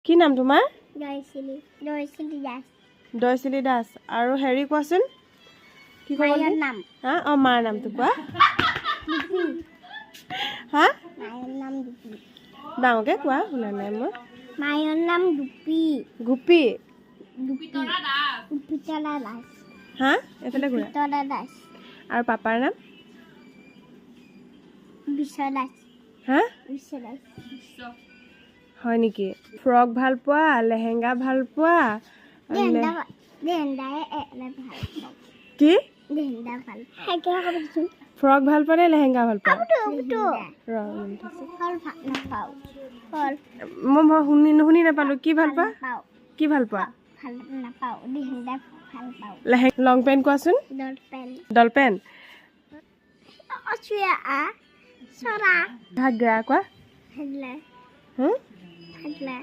কি নাম তোমাৰ? দৈচিলি, দৈচিলি দাস। দয়চিলি দাস। আৰু হেৰি কোৱাচোন, কি ক'ব? মায়ৰ নাম। হা, অঁ, মাৰ নামটো কোৱা। হা? মায়ৰ নাম দুপি। ডাঙৰকৈ কোৱা, শুনা নাই মই। মায়ৰ নাম দুপি। গোপী। দুপি, দুপিতৰা দাস। হা, এইফালে ঘূৰা। পিতৰা দাস। আৰু পাপাৰ নাম? বিশ্ব দাস। হা? বিশ্ব দাস। হয় নেকি? ফ্ৰক ভাল পোৱা, লেহেংগা ভাল পোৱা? লেহেন্দা, লেহেন্দাই ভাল পাওঁ। কি? লেহেন্দা ভাল পাওঁ। ফ্ৰক ভাল পোৱা নে লেহেংগা ভাল পোৱা? ৰ, মিনিট আছে। ফল ভাল নাপাওঁ, ফল। মই শুনি নাপালোঁ, কি ভাল পোৱা? পাওঁ। কি ভাল পোৱা? ভাল নাপাওঁ, লেহেন্দা ভাল পাওঁ। লং পেণ্ট কোৱাচোন। ডল পেন। ডল পেণ্ট। অচুয়া আ চৰা। ঘাগ্ৰা কোৱা। হাগলা। হুম? হাগলা।